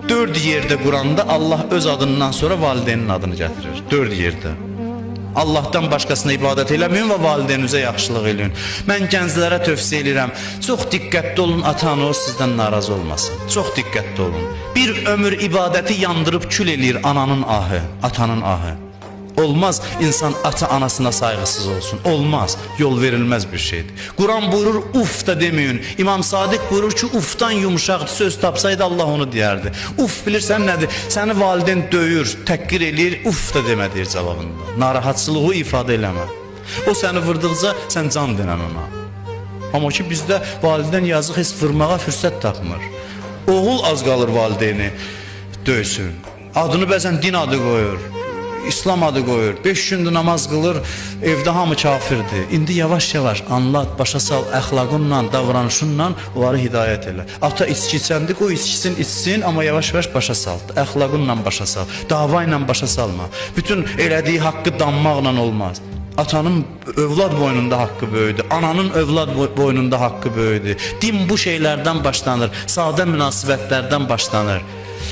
4 yerdə Quranda Allah öz adından sonra valideynin adını gətirir. 4 yerdə. Allahdan başqasına ibadət eləməyin və valideyninizə yaxşılıq eləyin. Mən gənclərə tövsiyə eləyirəm. Çox diqqətli olun, ata-ana sizdən narazı olmasın. Çox diqqətli olun. Bir ömür ibadəti yandırıb kül eləyir ananın ahı, atanın ahı. Olmaz insan ata-anasına sayğısız olsun. Olmaz, yol verilməz bir şeydir. Quran buyurur, uf da deməyin. İmam Sadiq buyurur ki, ufdan yumuşaqdır. Söz tapsaydı Allah onu deyərdi. Uf bilirsən nədir? Səni valideyn döyür, təhqir eləyir, uf da demə deyir cavabında. Narahatçılığı ifadə eləmə. O səni vurduqca sən can denən ona. Amma ki bizdə valideyn yazıq heç vurmağa fürsət tapmır. Oğul az qalır valideyni döysün. Adını bəzən din adı qoyur. İslam adı qoyur. 5 gündür namaz qılır, evdə hamı kafirdir. İndi yavaş-yavaş anlat, başa sal, əxlaqınla, davranışınla onları hidayət elə. Ata içki içəndi, qoy içkisin, içsin, amma yavaş-yavaş başa sal. Əxlaqınla başa sal. Dava ilə başa salma. Bütün elədiyi haqqı danmaqla olmaz. Atanın övlad boynunda haqqı böyüdü, ananın övlad boynunda haqqı böyüdü. Din bu şeylərdən başlanır, sadə münasibətlərdən başlanır.